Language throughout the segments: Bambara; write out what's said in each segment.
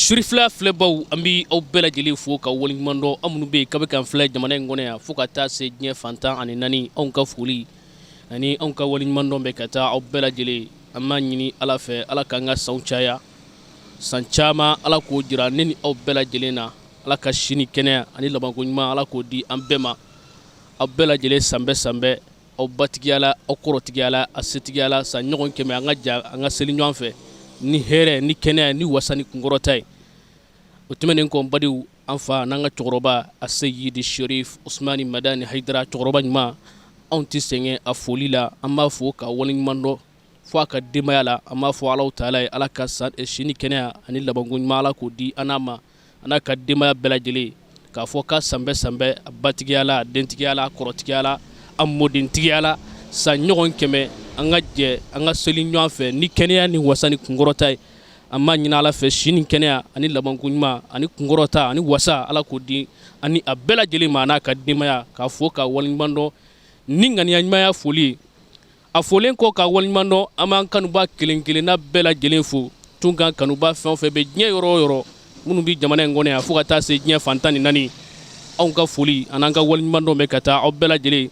Surifila filɛbaw, an bɛ aw bɛɛ lajɛlen fo ka waleɲuman dɔn. Aw minnu bɛ yen k'a bɛ k'an filɛ jamana in kɔnɔ yan fo ka taa se diɲɛ fan 14, anw ka foli ani anw ka waleɲuman dɔn bɛ ka taa aw bɛɛ lajɛlen. An b'a ɲini Ala fɛ, Ala k'an ka sanw caya, san caman Ala k'o jira ne ni aw bɛɛ lajɛlen na. Ala ka si ni kɛnɛya ani labanko ɲuman, Ala k'o di an bɛɛ ma. Aw bɛɛ lajɛlen sanbɛ sanbɛ, aw batigiya la, aw kɔrɔtigiya la, a setigiya la, san ɲɔgɔn 100, an ka ja an ka seli ɲɔgɔn fɛ ni hɛrɛ ni kɛnɛya ni wasa ni kunkɔrɔta ye. O tɛmɛnen kɔ, badenw, an fa n'an ka cɛkɔrɔba Aseyidi Sherif Usumani Madani Hayidara, cɛkɔrɔba ɲuman, anw tɛ sɛgɛn a foli la. An b'a fo ka waleɲuman dɔn fo a ka denbaya la. An b'a fɔ Alahu taala ye, Ala ka san si ni kɛnɛya ani labanko ɲuman, Ala k'o di an n'a ma, a n'a ka denbaya bɛɛ lajɛlen, k'a fɔ ka sanbɛ sanbɛ, a batigiya la, a dentigiya la, a kɔrɔtigiya la, a mɔdentigiya la, san ɲɔgɔn 100, an ka jɛ an ka seli ɲɔgɔn fɛ ni kɛnɛya ni wasa ni kunkɔrɔta ye. An b'a ɲini Ala fɛ, si ni kɛnɛya ani labanko ɲuman ani kunkɔrɔta ani wasa, Ala k'o di ani a bɛɛ lajɛlen ma, a n'a ka denbaya, k'a fo ka waleɲuman dɔn ni ŋaniya ɲumanya foli ye. A folen kɔ ka waleɲuman dɔn, an b'an kanuba kelen kelenna bɛɛ lajɛlen fo. Tunkan kanuba fɛn o fɛn bɛ diɲɛ yɔrɔ o yɔrɔ, minnu bɛ jamana in kɔnɔ yan fo ka taa se diɲɛ fan 14, anw ka foli an'an ka waleɲuman dɔn bɛ ka taa aw bɛɛ lajɛlen.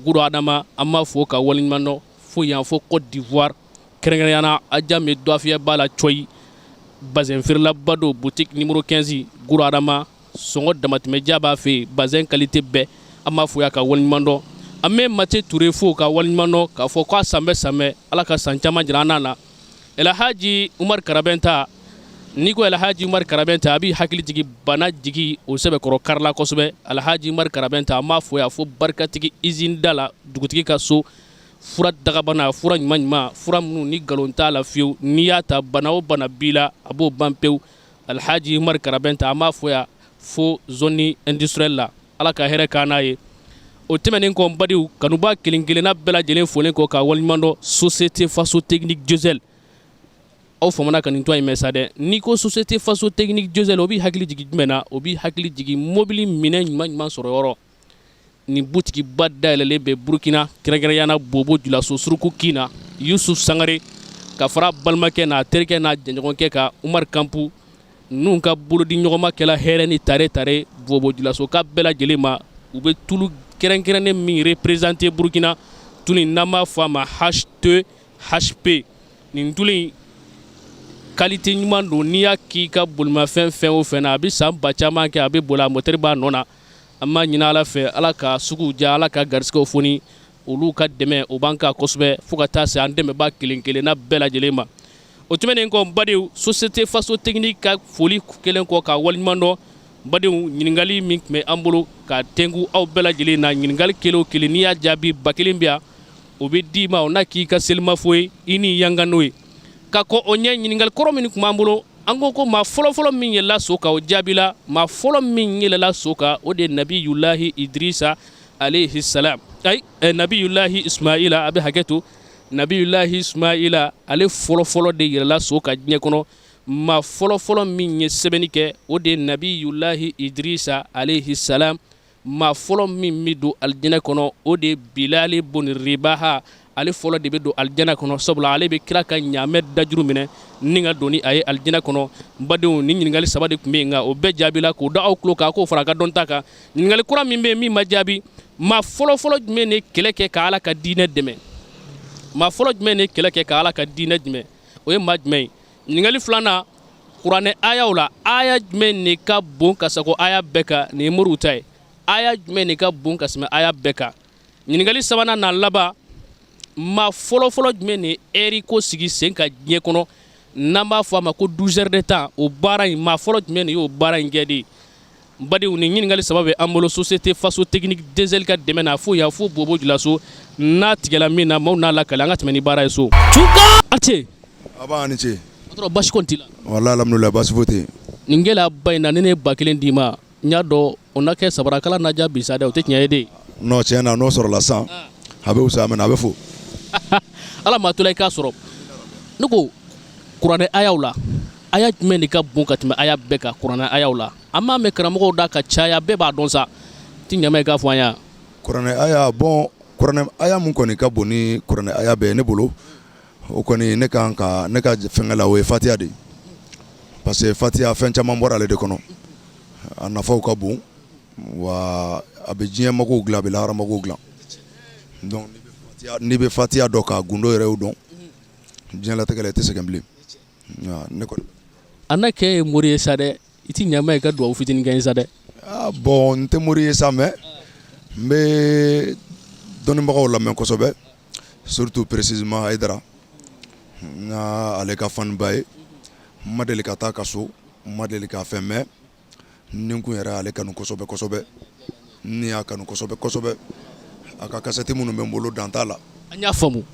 Guro Adama, an b'a fo ka waleɲuman dɔn fo yan fo Côte d'Ivoire, kɛrɛnkɛrɛnnenya la Adjamé Dɔfiyaba la, Cɔyi bazɛn feerelaba don, boutique numéro 15. Guro Adama, sɔngɔ damatɛmɛja b'a fɛ yen, bazɛn qualité bɛɛ. An b'a fo ka waleɲuman dɔn. An bɛ Mate Ture fo ka waleɲuman dɔn, k'a fɔ k'a sanbɛ sanbɛ, Ala ka san caman jira an na. Elhaji Umar Karabɛnta, n'i ko Elhaji Umar Karabɛnta, a b'i hakili jigin bana jigi o sɛbɛkɔrɔ karila kosɛbɛ. Alhaji Umar Karabɛnta, an b'a fo yan fo barikatigi usine da la, dugutigi ka so. Fura dagabana, fura ɲuman ɲuman, fura minnu ni nkalon t'a la fiyewu, n'i y'a ta, bana o bana b'i la, a b'o ban pewu. Alhaji Umar Karabɛnta, an b'a fo yan fo zone industrielle la. Ala ka hɛrɛ k'an n'a ye. O tɛmɛnen kɔ, n badenw, kanuba kelen kelenna bɛɛ lajɛlen folen kɔ ka waleɲuman dɔn, Société Faso Technique Diesel, aw famana ka nin tɔgɔ in mɛn sa dɛ. N'i ko Société Faso Technique Diesel, o b'i hakili jigin jumɛn na? O b'i hakili jigin mobili minɛn ɲuman ɲuman sɔrɔ yɔrɔ. Nin butigiba dayɛlɛlen bɛ Burukina, kɛrɛnkɛrɛnya na Bobo Julaso suruku kin na. Yusuf Sangare ka fara balimakɛ n'a terikɛ n'a jɛɲɔgɔnkɛ kan, Umar Kanpu, ninnu ka bolodi ɲɔgɔnma kɛla hɛrɛ ni tare tare Bobo Julaso ka bɛɛ lajɛlen ma. U bɛ tulu kɛrɛnkɛrɛnnen min représenter Burukina, tulu in n'an b'a fɔ a ma H2HP, nin tulu in qualité ɲuman don. N'i y'a k'i ka bolimafɛn fɛn o fɛn na, a bɛ san ba caman kɛ, a bɛ boli, a moteur b'a nɔ na. An b'a ɲini Ala fɛ, Ala ka suguw diya, Ala ka garisɛgɛw foni. Olu ka dɛmɛ o b'an kan kosɛbɛ, fo ka taa se an dɛmɛba kelen kelenna bɛɛ lajɛlen ma. O tɛmɛnen kɔ, n badenw, Société Faso Technique ka foli kelen kɔ ka waleɲuman dɔn, badenw, ɲininkali min tun bɛ an bolo ka tɛnku aw bɛɛ lajɛlen na, ɲininkali kelen o kelen, n'i y'a jaabi, 1000 bɛ yan, o bɛ d'i ma, o n'a k'i ka selimafo ye, i ni yankan n'o ye. Ka kɔn o ɲɛ, ɲininkali kɔrɔ min tun b'an bolo, an ko ko maa fɔlɔfɔlɔ min yɛlɛla so kan, o jaabila. Maa fɔlɔ min yɛlɛla so kan, o de ye Nabiyulahi Idrisa alayhi salam, ayi, Nabiyulahi Ismaila, a bɛ hakɛ to, Nabiyulahi Ismaila, ale fɔlɔfɔlɔ de yɛlɛla so kan diɲɛ kɔnɔ. Maa fɔlɔfɔlɔ min ye sɛbɛnni kɛ, o de ye Nabiyulahi Idrisa alayhi salam. Maa fɔlɔ min bɛ don alijinɛ kɔnɔ, o de ye Bilali bun Ribaha. Ale fɔlɔ de bɛ don alijinɛ kɔnɔ, sabula ale bɛ kira ka ɲaamɛ dajuru minɛ ni ka don ni a ye alijinɛ kɔnɔ. N badenw, ni ɲininkali saba de tun bɛ yen, nka o bɛɛ jaabila k'o da aw tulo kan, k'o fara a ka dɔnta kan. Ɲininkali kura min bɛ yen min ma jaabi: maa fɔlɔfɔlɔ jumɛn de kɛlɛ kɛ ka Ala ka diinɛ dɛmɛ? Maa fɔlɔ jumɛn de kɛlɛ kɛ ka Ala ka diinɛ dɛmɛ? O ye maa jumɛn ye? Ɲininkali filanan: kuranɛ ayaw la, aya jumɛn de ka bon ka sago aya bɛɛ kan? Nin ye moriw ta ye. Aya jumɛn de ka bon ka tɛmɛ aya bɛɛ kan? Ɲininkali sabanan n'a laban: maa fɔlɔfɔlɔ jumɛn de heure ko sigi sen kan diɲɛ kɔnɔ, n'an b'a fɔ a ma ko 12 heures de temps? O baara in, maa fɔlɔ jumɛn de y'o baara in kɛ de? N badenw, nin ɲininkali saba bɛ an bolo Société Faso Technique Diesel ka dɛmɛ na, fo yan fo Bobo Julaso. N'a tigɛla min na, maaw n'a lakale. An ka tɛmɛ ni baara ye so. A ce. A b'a ni ce. Patron, basi kɔni t'i la? Walahi, alhamdulillah, basi foyi tɛ yen. Nin gɛlɛyaba in na, ni ne ye 1000 d'i ma, n y'a dɔn o na kɛ sabarakala na ja bi sa dɛ, o tɛ tiɲɛ ye de? Non, tiɲɛ na, n'o sɔrɔla sisan, a bɛ fisaya, mais a bɛ fo. Ala ma to la i k'a sɔrɔ. Ne ko kuranɛ ayaw la, aya jumɛn de ka bon ka tɛmɛ aya bɛɛ kan kuranɛ ayaw la? An b'a mɛn karamɔgɔw da ka caya, bɛɛ b'a dɔn sa. Ti ɲama i k'a fɔ an ye. Kuranɛ aya, bon, kuranɛ aya mun kɔni ka bon ni kuranɛ aya bɛɛ ye ne bolo, o kɔni, ne kan ka ne ka fɛngɛ la, o ye Fatiya de ye. Parce que fatiya fɛn caman bɔra ale de kɔnɔ, a nafaw ka bon, wa a bɛ diɲɛ mago dilan, a bɛ lahara mago dilan. Donc n'i bɛ fatiya dɔn, k'a gundo yɛrɛ dɔn, diɲɛlatigɛ la i tɛ sɛgɛn bilen. Ne kɔni A n'a kɛ ye mori ye sa dɛ, i tɛ ɲama i ka dugawu fitinin kɛ sa dɛ. Ah bon, n tɛ mori ye sa, mais n bɛ dɔnnibagaw lamɛn kosɛbɛ, surtout précisément Hayidara. N ka ale ka fan ba ye. N ma deli ka taa ka so, n ma deli k'a fɛn, mais ni kun yɛrɛ ale kanu kosɛbɛ kosɛbɛ. Ni y'a kanu kosɛbɛ kosɛbɛ, a ka kasɛti minnu bɛ n bolo, dan t'a la. An y'a faamu.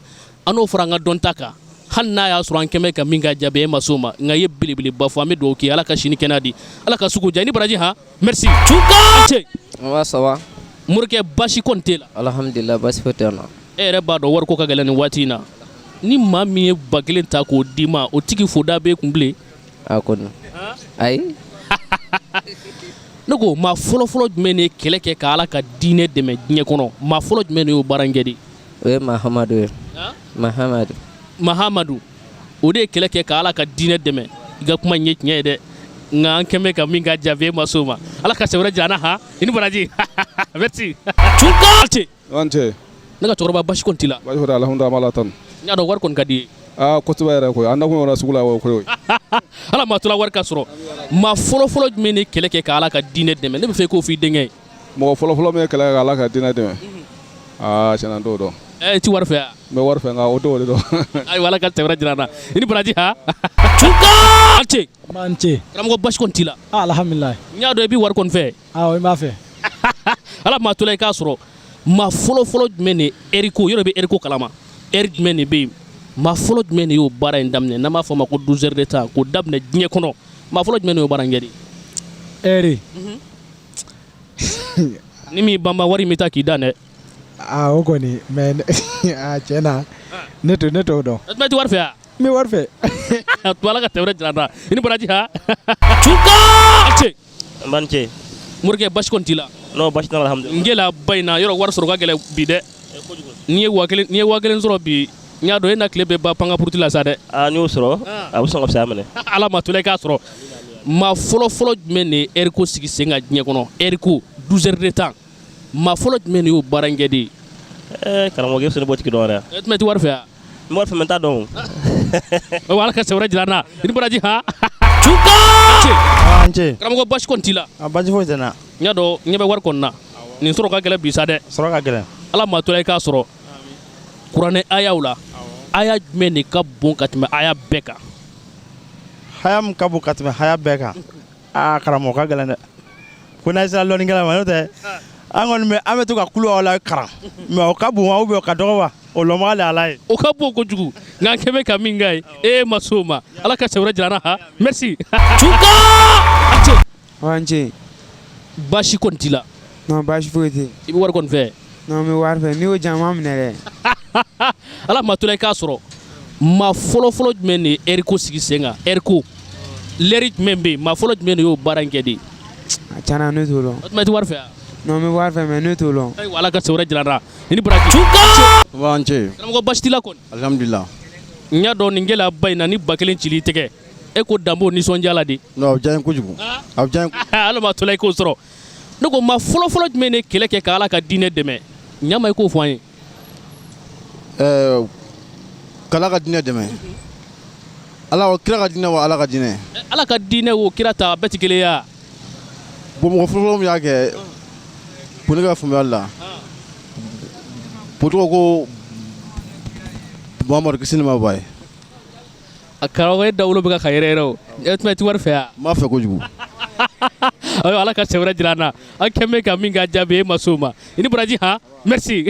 An n'o fara an ka dɔnta kan, hali n'a y'a sɔrɔ an kɛmɛ ka min ka jaabi, e ma s'o ma, nka i ye belebeleba fɔ. An bɛ dugawu k'i ye, Ala ka sini kɛnɛya di, Ala ka sugu diya. I ni baraji. Han, merci. Cɛ. Wa ça va. Morikɛ, basi kɔni t'e la? Alhamdulillah, basi foyi tɛ n na. E yɛrɛ b'a dɔn, wariko ka gɛlɛn nin waati in na. Ni maa min ye 1000 ta k'o d'i ma, o tigi foda b'e kun bilen? A kɔni, ayi. Ne ko, maa fɔlɔfɔlɔ jumɛn de ye kɛlɛ kɛ ka Ala ka diinɛ dɛmɛ diɲɛ kɔnɔ? Maa fɔlɔ jumɛn de y'o baara in kɛ de? O ye Mahamadu ye. Mahamadu. Mahamadu, o de ye kɛlɛ kɛ ka Ala ka diinɛ dɛmɛ. I ka kuma in ye tiɲɛ ye dɛ, nka an kɛmɛ ka min ka jaabi, e ma s'o ma. Ala ka sɛbɛrɛ jira an na. Han, i ni baraji, merci. Cɛ. An cɛ. Ne ka cɛkɔrɔba, basi kɔni t'i la? Basi foyi, alhamdulilah, an b'Ala tanu. N y'a dɔn, wari kɔni ka di i ye. Aa, kosɛbɛ yɛrɛ koyi. An nakun yɔrɔ sugu la o koyi. Ala ma tola wari ka sɔrɔ. Maa fɔlɔfɔlɔ jumɛn de kɛlɛ kɛ ka Ala ka diinɛ dɛmɛ? Ne bɛ fɛ i k'o fɔ i denkɛ ye. Mɔgɔ fɔlɔfɔlɔ min ye kɛlɛ kɛ ka Ala ka diinɛ dɛmɛ, aa, tiɲɛna, n t'o dɔn. Ɛ, i ti wari fɛ yan? N bɛ wari fɛ, nka o t'o de dɔn. Ayiwa, Ala ka tɛmɛ jira an na. I ni baraji. Ha, an ce. An ce. Karamɔgɔ, basi kɔni t'i la? Alhamdulilah. N y'a dɔn, i bɛ wari kɔni fɛ. Awɔ, n b'a fɛ. Ala ma tola i k'a sɔrɔ. Maa fɔlɔfɔlɔ jumɛn de heure ko yɔrɔ bɛ heure ko kalama? Heure jumɛn de bɛ yen? Maa fɔlɔ jumɛn de y'o baara in daminɛ, n'an b'a fɔ o ma ko 12 heures de temps, k'o daminɛ diɲɛ kɔnɔ? Maa fɔlɔ jumɛn de y'o baara in kɛ de? Heure. Ni min banba, wari in bɛ taa k'i dan dɛ. Aa, o kɔni, mais aa, tiɲɛ na, ne t'o dɔn. E tɛ wari fɛ yan? N bɛ wari fɛ. To, Ala ka tɛmɛ jira an na. I ni baraji. Ha, cɛ. N b'an cɛ. Morikɛ, basi kɔni t'i la? Non, basi t'a la, alhamdulilah. N gɛlɛyaba in na yɔrɔ, wari sɔrɔ ka gɛlɛn bi dɛ. N'i ye 1000 sɔrɔ bi, n y'a dɔn e na tile bɛɛ ban panga puruti la sa dɛ. Aa, n'i y'o sɔrɔ, a bɛ sɔn ka fisaya minɛ. Ala ma tola i k'a sɔrɔ. Maa fɔlɔ fɔlɔ jumɛn de ye heure ko sigi sen kan diɲɛ kɔnɔ? Heure ko, 12 heures de temps, maa fɔlɔ jumɛn de y'o baara in kɛ de? Ɛɛ karamɔgɔ, e bɛ se ne b'o tigi dɔn yɛrɛ. E tun tɛ wari fɛ yan? N bɛ wari fɛ, mais n t'a dɔn. O, Ala ka sɛbɛrɛ jira an na. I ni baraji. Han, An ce. Karamɔgɔ, basi kɔni t'i la? A, basi foyi tɛ n na. N y'a dɔn, ɲɛ bɛ wari kɔni na. Nin sɔrɔ ka gɛlɛn bi sa dɛ. Sɔrɔ ka gɛlɛn. Ala ma tola i k'a sɔrɔ. Kuranɛ ayaw la, aya jumɛn de ka bon ka tɛmɛ aya bɛɛ kan? Haya min ka bon ka tɛmɛ haya bɛɛ kan, aa, karamɔgɔ, ka gɛlɛn dɛ. Ko n'a sera lɔnnikɛla ma, n'o tɛ an kɔni bɛ, an bɛ to ka kulu aw la karan, mais o ka bon wa ou bien o ka dɔgɔ wa, o lɔnbaga de Ala ye. O ka bon kojugu, nka an kɛmɛ ka min k'a ye, e ma s'o ma. Ala ka sɛbɛrɛ jira an na. Ha, merci. An ce. Baasi kɔni t'i la? Non, baasi foyi tɛ. I bɛ wari kɔni fɛ? Non, n bɛ wari fɛ. N'i y'o di, an b'a minɛ dɛ. Ala ma tola i k'a sɔrɔ. Maa fɔlɔfɔlɔ jumɛn de ye heure ko sigi sen kan? Heure ko, lɛri jumɛn bɛ yen? Maa fɔlɔ jumɛn de y'o baara in kɛ de? A tiɲɛ na, ne t'o dɔn. O tuma, i tɛ wari fɛ yan? Non, n bɛ wari fɛ, mais ne t'o dɔn. Ayiwa, Ala ka sɛbɛrɛ jira an na. I ni baraji. An ce. Karamɔgɔ, baasi t'i la kɔni? Alhamdulilah. N y'a dɔn, nin gɛlɛyaba in na, ni 1000 cili i tɛgɛ, e ko dan b'o nisɔndiya la de. Non, a bɛ diya n ye kojugu, a bɛ diya n ye. Ala ma tola i k'o sɔrɔ. Ne ko, maa fɔlɔfɔlɔ jumɛn de ye kɛlɛ kɛ ka Ala ka diinɛ dɛmɛ? Ɲama, i k'o fɔ an ye. Ɛɛ, k'Ala ka diinɛ dɛmɛ, Ala wa kira ka diinɛ wa Ala ka diinɛ? Ala ka diinɛ o, kira ta, a bɛɛ tɛ kelen ye wa? Bon, mɔgɔ fɔlɔfɔlɔ min y'a kɛ, pour ne ka faamuyali la, o tɔgɔ ko Muhamadu, kisi ni nɛɛma b'a ye. A karamɔgɔ, e dawolo bɛ ka yɛrɛ yɛrɛ o. E tuma, i tɛ wari fɛ yan? N b'a fɛ kojugu. Ayiwa, Ala ka sɛbɛrɛ jira an na. An kɛmɛ ka min ka jaabi, e ma s'o ma. I ni baraji. Han, merci.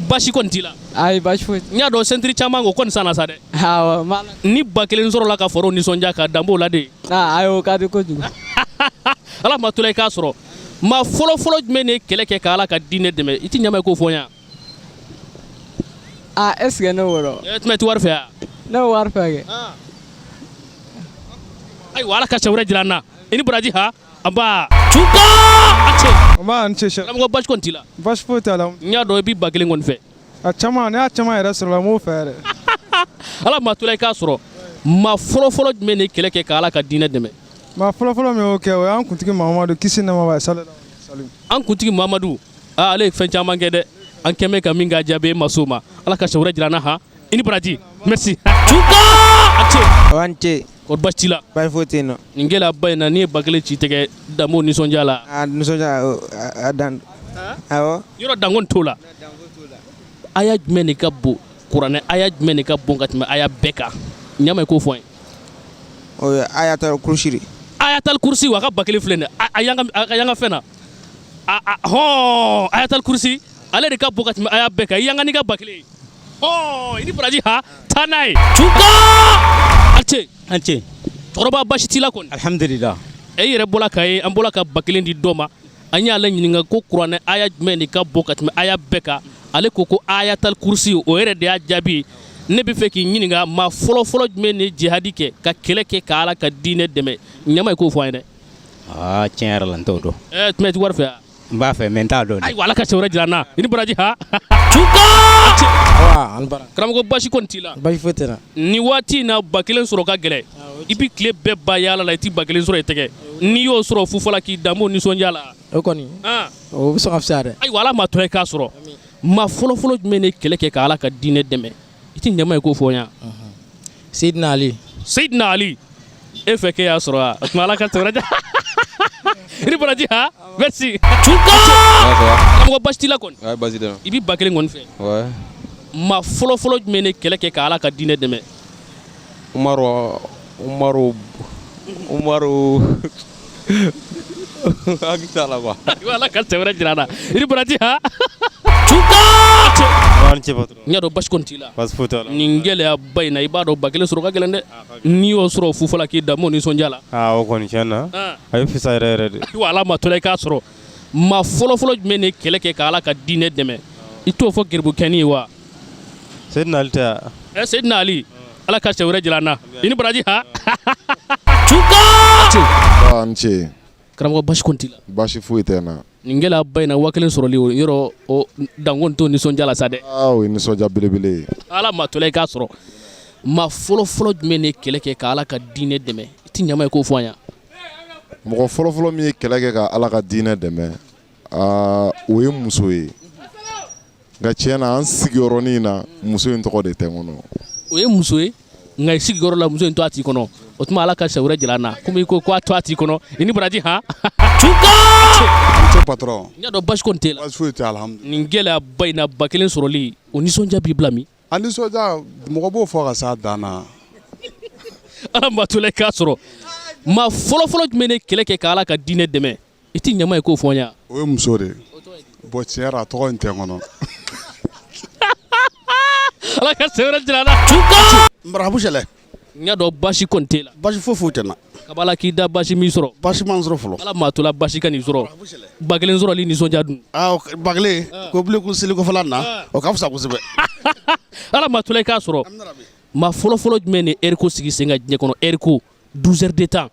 Basi kɔni t'i la? Ayi, basi foyi. N y'a dɔn, ceinture caman o kɔni sanna sa dɛ. Awɔ, n b'a la. Ni 1000 sɔrɔla ka foro nisɔndiya, ka dan b'o la de. Aa, ayi, o ka di kojugu. Ala ma tola i k'a sɔrɔ. Maa fɔlɔ fɔlɔ jumɛn de ye kɛlɛ kɛ ka Ala ka diinɛ dɛmɛ? I ti ɲama, i k'o fɔ n ye. Aa, est ce que ne b'o dɔn? E tuma, i tɛ wari fɛ yan? Ne bɛ wari fɛ kɛ. Ayiwa, Ala ka sɛbɛrɛ jira an na. I ni baraji. Ha, anba. Nba, an ce. Karamɔgɔ, basi kɔni t'i la? Basi foyi t'a la. N y'a dɔn, i bɛ 1000 kɔni fɛ. A caman, ne y'a caman yɛrɛ sɔrɔ la, n b'o fɛ yɛrɛ. Ala ma tola i k'a sɔrɔ. Maa fɔlɔfɔlɔ jumɛn de kɛlɛ kɛ ka Ala ka diinɛ dɛmɛ? Maa fɔlɔfɔlɔ min y'o kɛ, o y'an kuntigi Mahamadu, kisi nɛɛma b'a ye, sallallahu alaihi wasallam. An kuntigi Mahamadu, aa, ale ye fɛn caman kɛ dɛ. An kɛmɛ ka min k'a jaabi, e ma s'o ma. Ala ka siɲɛ wɛrɛ jira an na. Han, i ni baraji, merci. Tunka a ce. Awa, ni ce. Kɔri baasi t'i la? Baasi foyi tɛ yen nɔ. Nin gɛlɛyaba in na, n'i ye 1000 ci tigɛ, danbo nisɔndiya la. A nisɔndiya a dan, awɔ. Yɔrɔ danko t'o la. Aya jumɛn de ka bon kuranɛ, aya jumɛn de ka bon ka tɛmɛ aya bɛɛ kan? Ɲama, i k'o fɔ an ye. O ye ayatal kurusi de. Ayatal kurusi wa? A ka 1000 filɛ nin ye, a y'an ka fɛn na hɔn. Ayatal kurusi, ale de ka bon ka tɛmɛ aya bɛɛ kan. I y'an ka n'i ka 1000 ye hɔn. I ni baraji. Ha, taa n'a ye. Tunka a ce. An ce. Cɛkɔrɔba, basi t'i la kɔni? Alhamdulillah. E yɛrɛ bɔra k'a ye, an bɔra ka 1000 di dɔ ma. An y'ale ɲininka ko kuranɛ aya jumɛn de ka bon ka tɛmɛ aya bɛɛ kan. Ale ko ko ayatal kurusi, o yɛrɛ de y'a jaabi. Ne bɛ fɛ k'i ɲininka, maa fɔlɔfɔlɔ jumɛn de jihadi kɛ, ka kɛlɛ kɛ ka Ala ka diinɛ dɛmɛ? Ɲama, i k'o fɔ an ye dɛ. Aa, tiɲɛ yɛrɛ la, n t'o dɔn. Ɛɛ, tuma i tɛ wari fɛ wa? N b'a fɛ, mais n t'a dɔn dɛ. Ayiwa, Ala ka siɲɛ wɛrɛ jira an na. I ni baraji. Ha, tunka. Awa, an bara. Karamɔgɔ, basi kɔni t'i la? Basi foyi tɛ n na. Nin waati in na, 1000 sɔrɔ ka gɛlɛn. I bɛ tile bɛɛ ba yaala la, i tɛ 1000 sɔrɔ i tɛgɛ. N'i y'o sɔrɔ fufala k'i dan, b'o nisɔndiya la. O kɔni, o bɛ sɔn ka fisaya dɛ. Ayiwa, Ala ma tɔ ye k'a sɔrɔ. Maa fɔlɔfɔlɔ jumɛn de kɛlɛ kɛ ka Ala ka diinɛ dɛmɛ? I tɛ ɲama ye k'o fɔ n ye. Seydina Ali. Seydina Ali, e fɛ k'e y'a sɔrɔ wa? O tuma Ala ka tɛmɛ i ni baraji. Ha, merci. Tunka, karamɔgɔ, basi t'i la kɔni? Ouais, basi tɛ. I bɛ 1000 kɔni fɛ? Ouais. Maa fɔlɔfɔlɔ jumɛn de kɛlɛ kɛ ka Ala ka diinɛ dɛmɛ? Umaru, Umaru, Umaru, hakili t'a la quoi. Ayiwa, Ala ka tɛmɛ wɛrɛ jira an na. I ni baraji. Ha, tunka. An ce, patron. N y'a dɔn basi kɔni t'i la. Basi foyi t'a la. Nin gɛlɛyaba in na, i b'a dɔn 1000 sɔrɔ ka gɛlɛn dɛ. N'i y'o sɔrɔ fufala k'i da, m'o nisɔndiya la. Aa, o kɔni, tiɲɛ na, a bɛ fisaya yɛrɛ yɛrɛ de. Ayiwa, Ala ma tɔla i k'a sɔrɔ. Maa fɔlɔfɔlɔ jumɛn de kɛlɛ kɛ ka Ala ka diinɛ dɛmɛ? I t'o fɔ geribukɛni ye wa? Seydina Ali tɛ wa? Ɛ, Seydina Ali, Ala ka siɲɛ wɛrɛ jira an na. I ni baraji. Ha, tunka. An ce. Karamɔgɔ, basi kɔni t'i la? Baasi foyi tɛ n na. Nin gɛlɛyaba in na, 1000 sɔrɔli, o yɔrɔ o danko t'o nisɔndiya la sa dɛ. Aa, o ye nisɔndiya belebele ye. Ala ma tɔla i k'a sɔrɔ. Maa fɔlɔfɔlɔ jumɛn de kɛlɛ kɛ ka Ala ka diinɛ dɛmɛ? I tɛ ɲama ye k'o fɔ an ye. Mɔgɔ fɔlɔfɔlɔ min ye kɛlɛ kɛ ka Ala ka diinɛ dɛmɛ, aa, o ye muso ye. Nka tiɲɛ na, an sigiyɔrɔnin in na, muso in tɔgɔ de tɛ n kɔnɔ. O ye muso ye, nka i sigiyɔrɔ la, muso in tɔgɔ t'i kɔnɔ. O tuma Ala ka siɲɛ wɛrɛ jira an na. Komi i ko k'a tɔgɔ t'i kɔnɔ, i ni baraji. Han, tunka. An ce, patron. N y'a dɔn basi kɔni t'e la. Basi foyi tɛ, alhamdulilah. Nin gɛlɛyaba in na, 1000 sɔrɔli, o nisɔndiya b'i bila min? A nisɔndiya, mɔgɔ b'o fɔ ka s'a dan na. Ala ma to la i k'a sɔrɔ. Maa fɔlɔfɔlɔ jumɛn de kɛlɛ kɛ ka Ala ka diinɛ dɛmɛ? I tɛ ɲama ye k'o fɔ n ye. O ye muso de ye. Bon, tiɲɛ yɛrɛ, a tɔgɔ in tɛ n kɔnɔ. Ala ka siɲɛ wɛrɛ jira an na. Tunka. Marabu sɛlɛ. N y'a dɔn basi kɔni t'e la. Basi foyi foyi tɛ n na. Kabala k'i da, basi min sɔrɔ. Basi ma n sɔrɔ fɔlɔ. Ala maa to la basi ka n'i sɔrɔ. 1000 sɔrɔli nisɔndiya dun? Aa, 1000 k'o bila kun seli kɔfɛla na, o ka fisa kosɛbɛ. Ala maa to la i k'a sɔrɔ. Maa fɔlɔfɔlɔ jumɛn de heure ko sigi sen kan diɲɛ kɔnɔ, heure ko 12 heures de temps?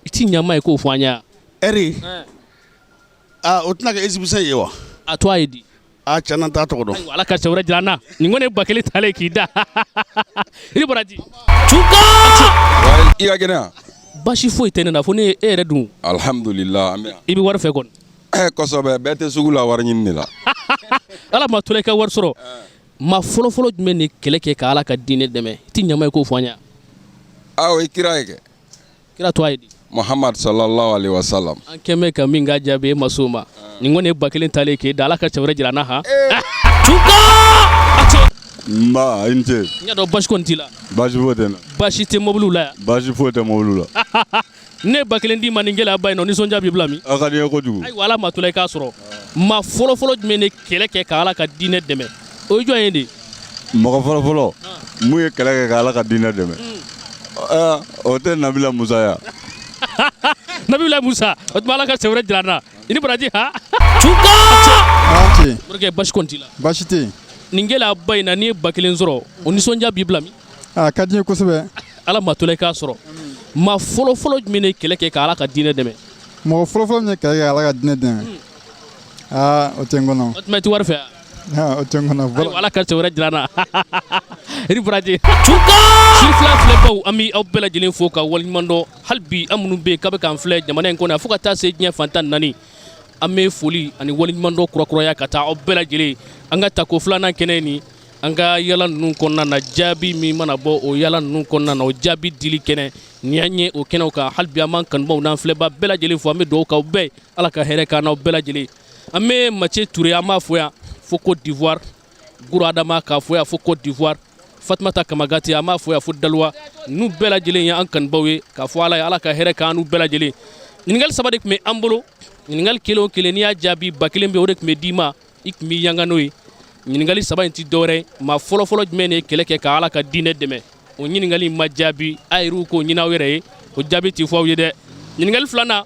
I tɛ ɲama ye k'o fɔ an ye. Heure, aa, o tɛna kɛ égyptien ye wa? A to a ye di. Aa, tiɲɛ na, n t'a tɔgɔ dɔn. Ayiwa, Ala ka siɲɛ wɛrɛ jira an na. Nin kɔni ye 1000 talen k'i da. I ni baraji. Tunka. I ka kɛnɛ? Basi foyi tɛ ne na, fo ne e yɛrɛ dun? Alhamdulillah, an bɛ yan. I bɛ wari fɛ kɔni? Kosɛbɛ, bɛɛ tɛ sugu la wari ɲini de la. Ala ma to la i ka wari sɔrɔ. Maa fɔlɔfɔlɔ jumɛn de kɛlɛ kɛ ka Ala ka diinɛ dɛmɛ? I tɛ ɲama ye k'o fɔ an ye. Aa, o ye kira ye kɛ. Kira tɔgɔ ye di? Muhammad sallallahu alaihi wasallam. An kɛmɛ ka min ka jaabi, e ma s'o ma. Nin kɔni ye 1000 talen k'e da. Ala ka siɲɛ wɛrɛ jira an na. Han, tunka. Nba, i ni ce. N y'a dɔn basi kɔni t'i la. Baasi foyi tɛ n na. Basi tɛ mobiliw la yan? Baasi foyi tɛ mobiliw la. Ne ye 1000 d'i ma nin gɛlɛyaba in na, o nisɔndiya b'i bila min? A ka di n ye kojugu. Ayiwa, Ala ma to la i k'a sɔrɔ. Maa fɔlɔfɔlɔ jumɛn de kɛlɛ kɛ ka Ala ka diinɛ dɛmɛ? O ye jɔn ye de? Mɔgɔ fɔlɔfɔlɔ mun ye kɛlɛ kɛ ka Ala ka diinɛ dɛmɛ, o tɛ Nabila Musa ya? Nabila Musa, o tuma Ala ka siɲɛ wɛrɛ jira an na. I ni baraji. Ha, tunka. Morikɛ, basi kɔni t'i la? Baasi tɛ yen. Nin gɛlɛyaba in na, n'i ye 1000 sɔrɔ, o nisɔndiya b'i bila min? A ka di n ye kosɛbɛ. Ala ma to la i k'a sɔrɔ. Maa fɔlɔfɔlɔ jumɛn de kɛlɛ kɛ ka Ala ka diinɛ dɛmɛ? Mɔgɔ fɔlɔfɔlɔ min ye kɛlɛ kɛ ka Ala ka diinɛ dɛmɛ, aa, o tɛ n kɔnɔ. O tuma i tɛ wari fɛ wa? O tɛ n kɔnɔ. Ayiwa, Ala ka siɲɛ wɛrɛ jira an na. I ni baraji. Sirifila filɛbaw, an bɛ aw bɛɛ lajɛlen fo ka waleɲuman dɔn. Hali bi, an minnu bɛ yen k'a bɛ k'an filɛ jamana in kɔnɔ, fo ka taa se diɲɛ fan 14, an bɛ foli ani waleɲuman dɔn kurakuraya ka taa aw bɛɛ lajɛlen. An ka tako filanan kɛnɛ nin, an ka yala ninnu kɔnɔna na, jaabi min mana bɔ o yala ninnu kɔnɔna na, o jaabi dili kɛnɛ nin y'an ye o kɛnɛw kan. Hali bi, an b'an kanubaw n'an filɛba bɛɛ lajɛlen fo. An bɛ dugawu k'aw bɛɛ, Ala ka hɛrɛ k'an n'aw bɛɛ lajɛlen. An bɛ Mathieu Touré, an b'a fo yan fo Côte d'Ivoire. Guro Adama k'a fo yan fo Côte d'Ivoire. Fatumata Kamagati, an b'a fo yan fo Daluwa. N'u bɛɛ lajɛlen ye an kanubaw ye, k'a fɔ Ala ye, Ala ka hɛrɛ k'an n'u bɛɛ lajɛlen. Ɲininkali saba de tun bɛ an bolo. Ɲininkali kelen o kelen, n'i y'a jaabi, 1000 bɛ, o de tun bɛ d'i ma, i tun b'i yanga n'o ye. Ɲininkali saba in tɛ dɔwɛrɛ ye: maa fɔlɔfɔlɔ jumɛn de ye kɛlɛ kɛ ka Ala ka diinɛ dɛmɛ? O ɲininkali ma jaabi, a yɛrɛw k'o ɲini aw yɛrɛ ye, o jaabi tɛ fɔ aw ye dɛ. Ɲininkali filanan: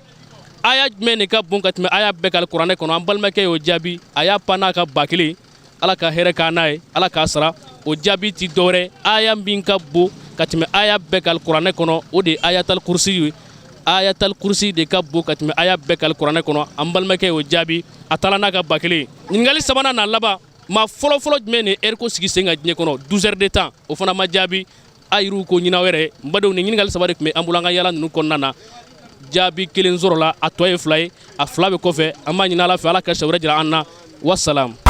aya jumɛn de ka bon ka tɛmɛ aya bɛɛ kan kuranɛ kɔnɔ? An balimakɛ y'o jaabi, a y'a pan n'a ka 1000. Ala ka hɛrɛ k'a n'a ye, Ala k'a sara. O jaabi tɛ dɔwɛrɛ, aya min ka bon ka tɛmɛ aya bɛɛ kan kuranɛ kɔnɔ, o de ye ayatal kurusi ye. Ayatal kurusi de ka bon ka tɛmɛ aya bɛɛ kan kuranɛ kɔnɔ. An balimakɛ y'o jaabi, a taara n'a ka 1000. Ɲininkali sabanan n'a laban: maa fɔlɔfɔlɔ jumɛn de ye heure ko sigi sen kan diɲɛ kɔnɔ, 12 heures de temps? O fana ma jaabi, a yɛrɛw k'o ɲini aw yɛrɛ ye. N badenw, nin ɲininkali saba de tun bɛ an bolo an ka yala ninnu kɔnɔna na. Jaabi kelen sɔrɔla, a tɔ ye fila ye, a fila bɛ kɔfɛ. An b'a ɲini Ala fɛ, Ala ka siɲɛ wɛrɛ jira an na. Wasalam.